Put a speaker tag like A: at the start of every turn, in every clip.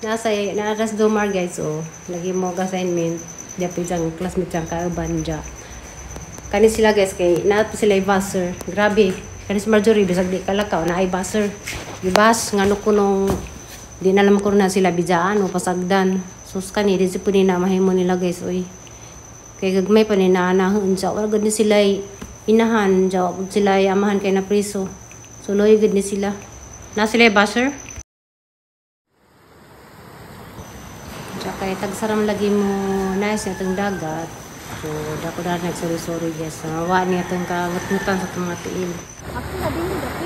A: Nasa naaras Jomar guys oh. Lagi mo assignment. Diya pa isang classmate siyang kauban dya. Kani sila guys kay naa pa sila buzzer. Grabe. Kani si Marjorie bisag di kalakaw na ay buzzer. Gibas ngano kunong di na lang ko na sila bidjaan o pasagdan. Sus kani di si puni na mahimo nila guys oy. Kay gagmay pa ni naanahon dya. Wala gud ni sila inahan dya. Wala sila amahan kay na priso. So loy gud ni sila. Na sila buzzer. Kay tagsaram lagi mo nice na itong dagat. So, dako na nagsorry-sorry guys. Wa niya itong kangut-ngutan sa itong mga tiil.
B: Ako na din dati.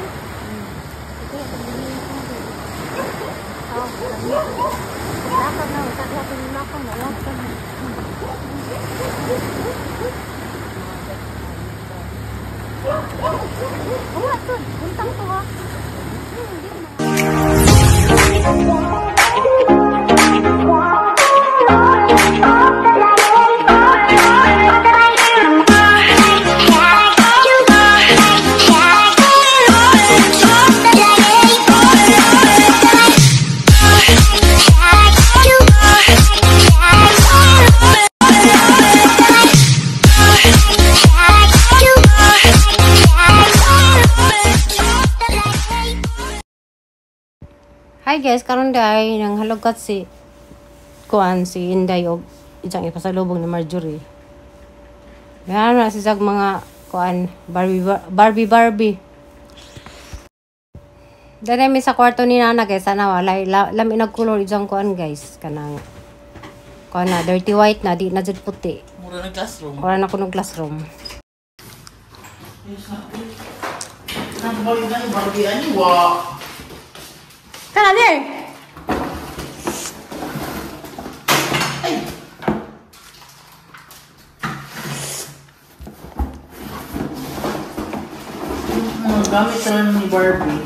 A: Hi guys, karon day nang halugat si kuan si Inday og isang ipasalubong ni Marjorie. Meron na si sag mga kuan Barbie Barbie Barbie. Dali mi sa kwarto ni Nana guys, sana wala lami nagkulor isang kuan guys kanang kuan na dirty white na di na jud puti.
C: Mura na classroom.
A: Wala na kuno classroom.
C: Barbie ani wa.
A: Tara there.
C: Ay. Mga gamit rin ni Barbie.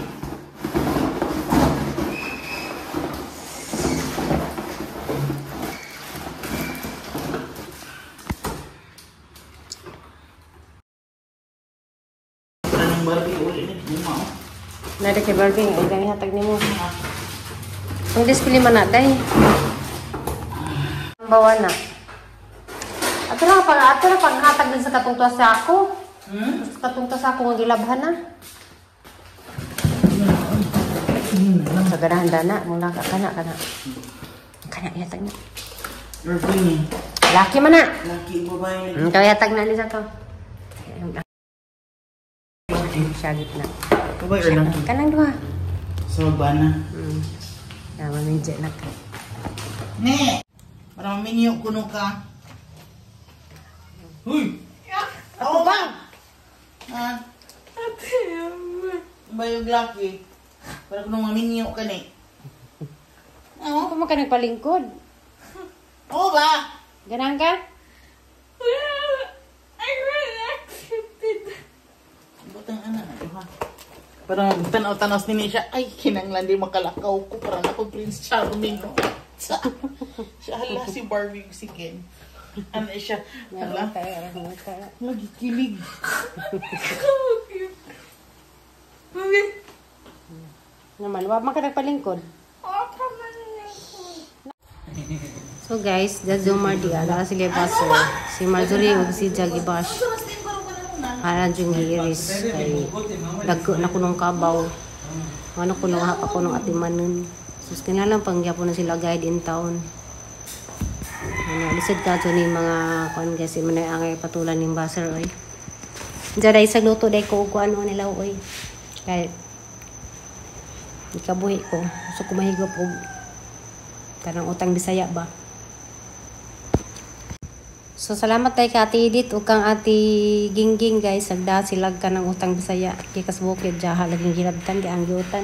C: Anong Barbie uli na guma?
A: Nada kay Barbie nga ilang hatag nimo. Ang display man na day. Bawa na. Ato na paghatag din sa katong tuwa sa ako. Sa katong tuwa sa ako nga gilabhan na. Sa ganahan dana, mula ka kana kana. Kana ihatag na.
C: Barbie.
A: Laki man na.
C: Laki babae.
A: Kaya hatag na ni sa to. Siya gitna.
C: Babae or laki?
A: Kanang duha.
C: Sa bana.
A: Ya, maminje na ka.
C: Ne! Para maminyo kuno ka. Huy! Ako ba? Ha?
B: Ate,
C: Bayog laki. Para kuno maminyo ka ni.
A: Oo, kung ka nagpalingkod.
C: Oo ba?
A: Ganahan ka?
B: Well, I really accepted.
C: Butang anak na duha. Parang tanaw-tanaw ni siya. Ay, kinanglan di makalakaw ko. Parang ako Prince Charming, no? Siya, hala, si Barbie, si Ken. Ano siya? Hala. Nagikilig.
A: Naman, wag man ka nagpalingkod. So guys, that's Jomar di ala sila baso. Si Marjorie ug si Jaggy Bash. Haran yung hiris kay dagko na kunong kabaw. Ano kunong hapa kunong atimanon. Sus kinahanglan pangyapon na sila guide in town. Ano lisod ka ni mga kuan guys, manay angay patulan ning baser oy. Diyan ay sa luto day ko og kuan nila oy. Kay ikabuhi ko, gusto ko mahigop og kanang utang Bisaya ba. So salamat tay ka Ate Edith ug kang Ate Gingging guys, sagda sila ka ng utang Bisaya gikas bukid jaha laging gilabtan kay ang giutan.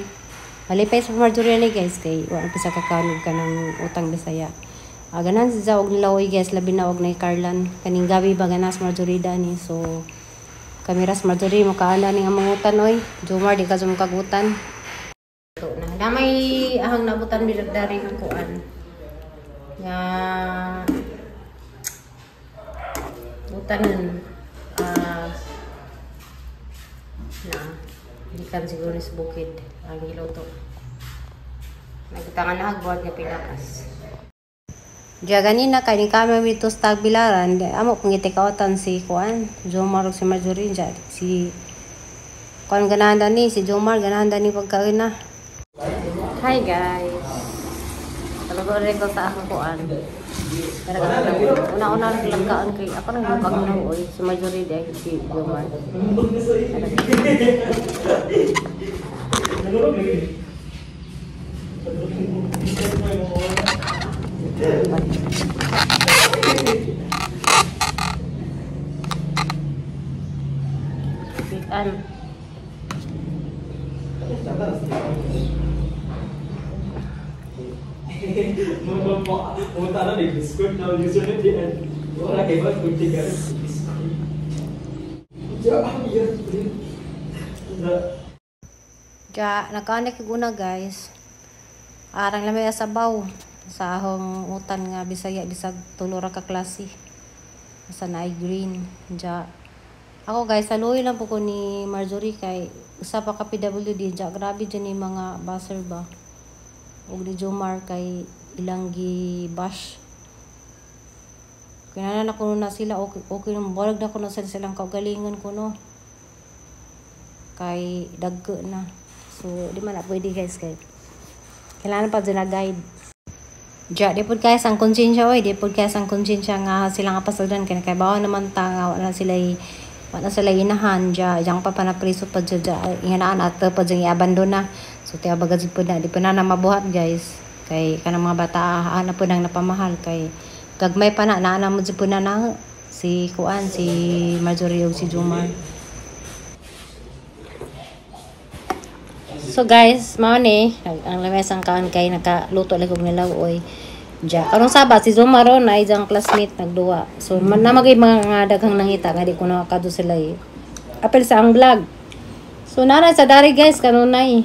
A: Malipay sa Marjorie ni guys kay wa pa sa kakanog ka ng utang Bisaya. Ganan si og nilawoy guys, labi na og nay Carlan kaning gabi ba ganas Marjorie dani. So kami ras Marjorie mo kaana ning among utan oy. Jomar di ka kagutan. To na damay ahang nabutan dari ng kuan. Nga utanan na gikan siguro sa bukid ang giluto. Nagtangan na hagbuhat nga pinakas. Diya ganina kay ni kami dito sa Tagbilaran, amo kung itikautan si Kuan, Jomar ug si Marjorie diya si Kuan ganahan ni si Jomar ganahan ni pagkain na. Hi guys. Talaga rin ko sa akong kuan. Una-una lang kaon kay ako nang bukag na oy si Marjorie diya si Jomar. An. Ja, nagkaon kay una guys. Arang lamay asabaw sa ahong utan nga Bisaya bisag tulo ra ka klase. Sa naay green. Ja. Ako guys, saluy lang po ko ni Marjorie kay usa pa ka PWD ja, grabe dyan ni mga basher ba. Og ni Jomar kay ilang gi bash. Kinahanglan na kuno na sila, okay, okay barag na kuno sila silang kaugalingon kuno. Kay dagko na. So di man na pwede guys kay kailangan pa dyan na guide. Ja, di pod guys ang konsensya oy, di pod guys ang konsensya nga sila nga pasagdan kay bawo naman ta nga wala sila wala sila inahan ja, yang pa panapriso pa ja, inganaan at pa dyan i-abandon na. So tiya bagad po na, di po na mabuhat guys. Kay kanang mga bata ana po nang napamahal kay gagmay pa na naana mo po na na si Kuan, si Marjorie ug si Jomar. So guys, mao ni ang lamesang kaan kay nakaluto lang kog nilaw oy. Ja, karong Sabat si Jomar ron ay jang classmate nagduwa. So namagay mga daghang nangita nga di ko nakakadto sila eh. Apel sa ang vlog. So nara sa dari guys kanunay.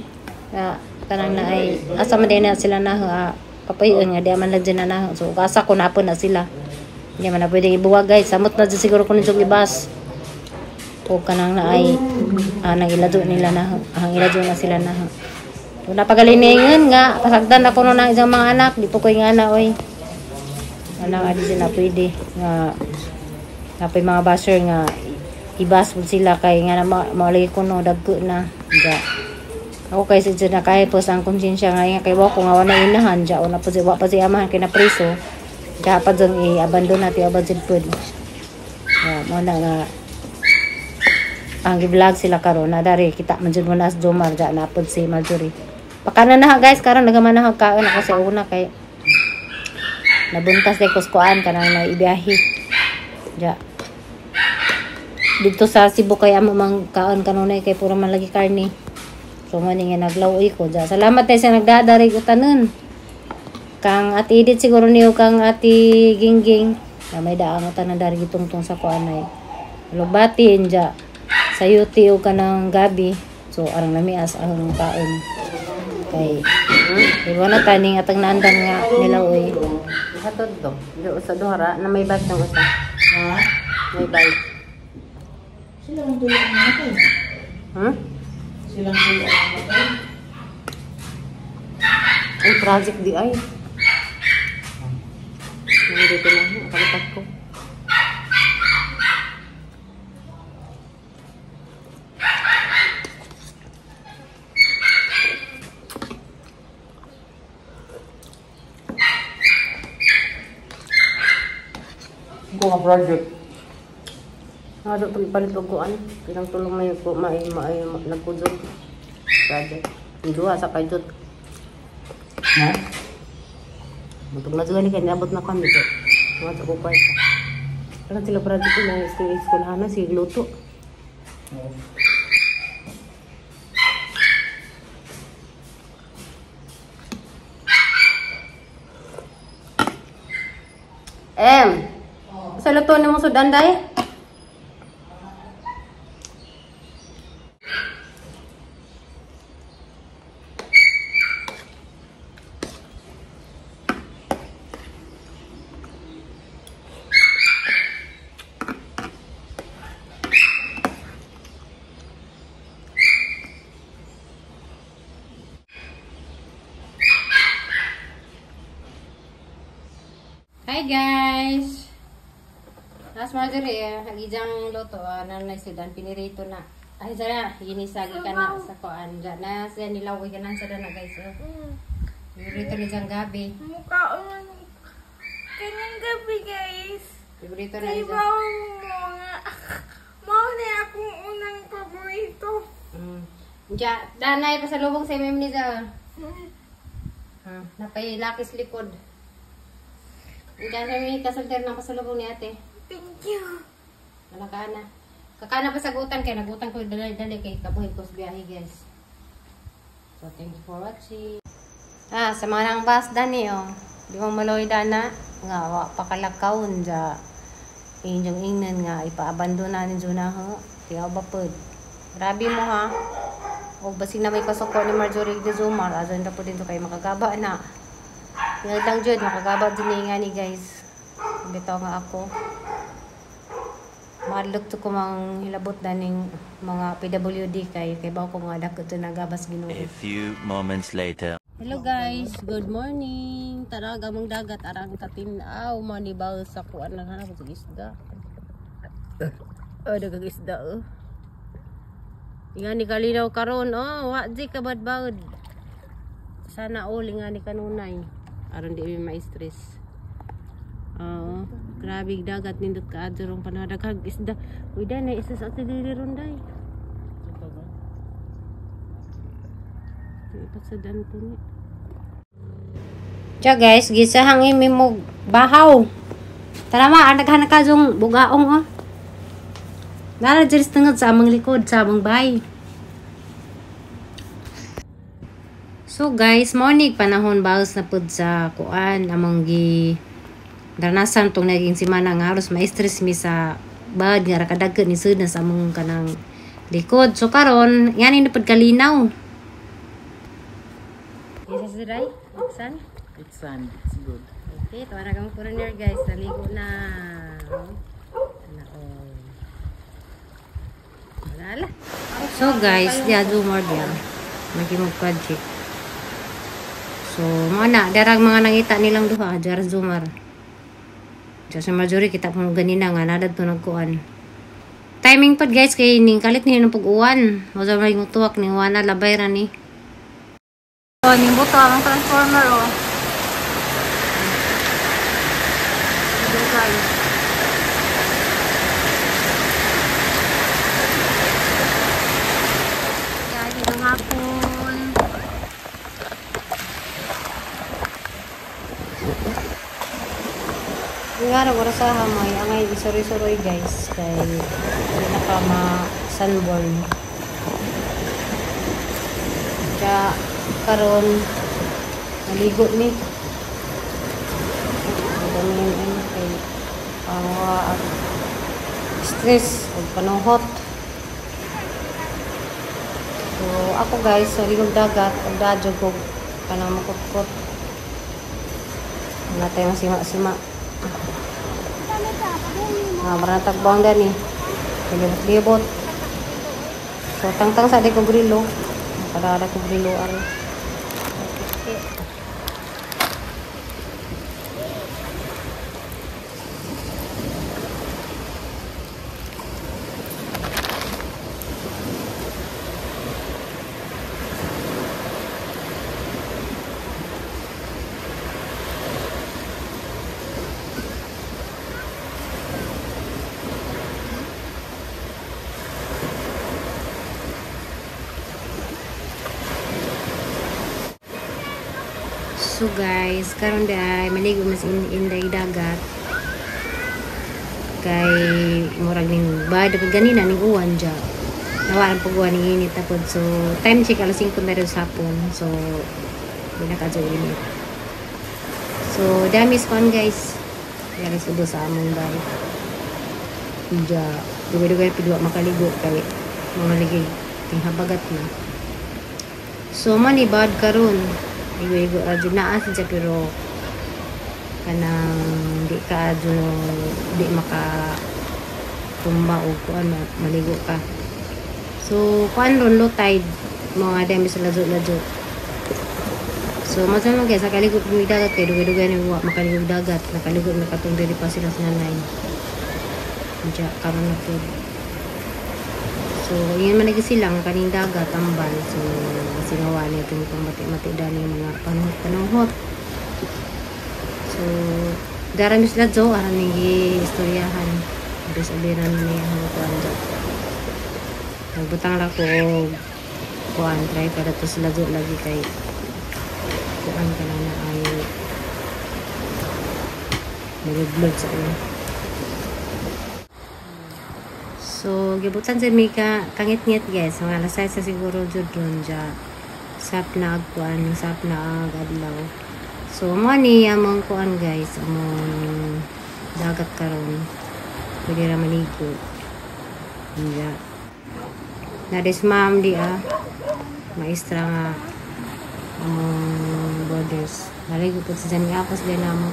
A: Na kanang na ay asa man din na sila na papayon nga di man lang na na. So asa ko na po na sila. Hindi man na pwedeng ibuwag guys. Samot na dyan siguro ko nito ibas. O kanang na ay nang ilado nila na ang ilado na sila na. So, napagaliningan nga pasagdan ako no ng isang mga anak di po ko yung anak oy. Ana nga di sila pwede nga napoy mga basher nga ibas po sila kay nga na maulay ko no dagko na. Ja. Ako kay sa na kay po sa ang konsensya nga kay wa ko nga wala inahan ja una po si wa pa si amahan kay na preso. Ja pa jung i-abandon natin abandon pud. Ya mo na nga ang gi-vlog sila karon na dari kita man jud mo na Jomar ja na pod si Marjorie. Pakanan na guys karon nagaman na kaon ako sa una kay nabuntas day kuskuan kanang naibiyahe. Ja. Dito sa Cebu kay amo mang kaon kanunay kay puro man lagi karne. So mo ni nga naglaw-oy ko ja. Salamat tay sa nagdadarig utanon. Kang Ate Edith siguro niyo kang Ate Gingging na may daang utanan dari gitungtong sa kuanay. Lubati ja. Sayuti o kanang gabi. So arang lamias ang kaon. Kay iba na taning atang naandan nga nilaw-oy. Hatod do. Do sa duhara na may bike ng usa. Ha? May bike.
C: Sila ang tulo ang matay.
A: Hmm?
C: Silang tulo ang matay.
A: Ay project di ay. Hindi ko na kalipat ko.
C: Ko nga project.
A: Ano palit og kuan? Ilang tulong may ko may nagkudot. Project. Duha sa kay jud.
C: Ha?
A: Mutug na jud kay niabot na kami to. Mga ko kwarta. Kana sila project na eskwelahan na si luto. Em. Sa luto ni mong sudan day? Hi guys. Nas Marjorie, ang ijang luto na sidan pinirito na. Ay sana ginisagi ka na sa kuan dyan na siya nilaw ka na sa dana guys. Oh. Pinirito ni jang gabi.
B: Mukha man kaning gabi guys.
A: Pinirito na ni
B: Kay mo nga. Mao na akong unang paborito.
A: Ja, danay pasalubong sa imem ni ja. Ha, napay lakis likod. Diyan sa may kasulter ng pasalubong ni ate.
B: Thank you.
A: Alakana. Kakana pa sa gutan kay nagutan ko dali-dali kay kabuhi ko sa biyahe guys. So thank you for watching. Ah, sa mga nang bus dani oh. Di mo maloy dana nga wa pa kalakaw ja. Inyong ingnan nga ipaabandon na ni Juna ho. Tiyaw ba pod. Grabe mo ha. O basig na may kasuko ni Marjorie de Zumar. Azon na po dito kayo makagaba na. Ngayon lang jud makagaba din nga ni guys. Bitaw nga ako. Madlok to ko mang hilabot daning mga PWD kay bawo ko nga dako to nagabas Ginoo.
D: A few moments later.
A: Hello guys, good morning. Tara gamong dagat arang katin-aw manibal sa kuan lang hanap sa isda. Oh, daghang isda oh. Nga ni kalinaw karon oh, wa di ka badbad. Sana all nga ni kanunay. Aron di mi ma-stress. Oo, grabe dagat nindot ka adto rong panadaghag isda. Uy day na isa sa ate dili ron day. Ipat sa dan po ni. Tiya guys, gisahang imi mo bahaw. Tara ma, ang naghanap ka yung bugaong oh. Nara diri sa tungod sa among likod, sa among bahay. So guys, morning panahon baos na pud sa kuan among gi daranasan tong naging simana nga halos ma-stress mi sa bad nga ra kadagko ni sud na sa among kanang likod. So karon, ngani na pud kalinaw. Isa sa day? San?
C: It's sand, it's good.
A: Okay, tawa na kang foreigner guys. Naligo na. Na oh. Wala. So guys, diya do more diya. Magimog project. So, mga na, darag mga nangita nilang duha, jar zumar. Diya sa majority kita po ganina nga nadad to nagkuan. Timing pod guys kay ning kalit ni ng pag-uwan. Mo sa may tuwak ni wana labay ra ni. Oh, ning buto ang transformer oh. Dugay. Guys, ngayong hapon. Nga ra wala sa hamay angay isuroy-suroy guys kay di na ka ma sunburn. Kaya karon naligo ni. Dami ano kay stress ug panuhot. So ako guys, sa ligog dagat ug dadyo kog kanang makutkot. Wala tayo masima-sima. Marang tagbang dani. Libot-libot. So tangtang sa di ko grilo. Kada ko grilo ari. So guys, karon day maligo mas inday dagat. Kay murag ning bad pag ganina ning uwan ja. Nawa ang pag-uwan ning init tapod. So time check alas 5 na rin sa hapon. So di na kadyo init. So dami spawn guys. Yari sudo sa among bay. Ja, dugay-dugay pidwa makaligo kay mga ligig tinghabagat na. So man ibad karon. Igo-igo radyo naa siya pero kanang di ka adyo di maka tumba o kuan maligo ka. So kuan ron low tide mga dami sa ladyo-ladyo. So masama guys, nakaligo mi dagat kay dugay-dugay ni wa makaligo dagat, nakaligo na katong diri pa sila sa nanay. Diya karon na pud. So ingon man lagi sila nga kaning dagat ambal. So singawa ni itong pang mati-mati dani mga panuhot-panuhot. So dara mi sila jo aran ning giistoryahan. Bis abiran ni ang kuan jo. Nagbutang ra ko og kuan try para to sila jo lagi kay kuan ka lang na ay nag-vlog sa iyo. So gibutan sa Mika kangit-ngit guys, mga alas 6 sa siguro jud ron ja. Sap na ag kuan, sap na ag adlaw. So mo ni among kuan guys, among dagat karon. Pwede ra maligo. Ja. Nades ma'am di ah. Maestra nga among borders. Naligo po sa niya apos din namo.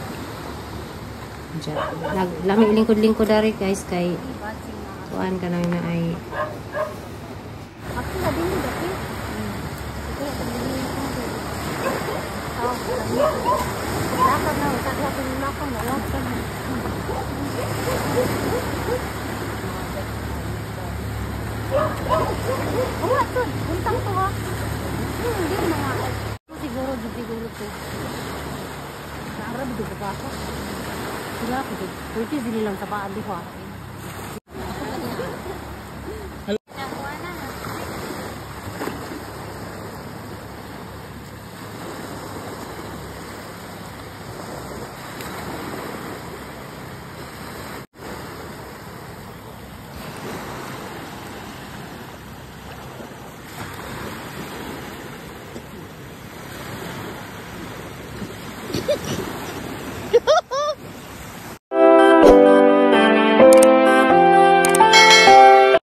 A: Ja. Lami lingkod-lingkod dari guys kay kuan ka lang na ay
B: Ako na din dati.
A: Siguro siguro to. Naarab do ba ako? Sila ko pwede sila lang sa paan di ko.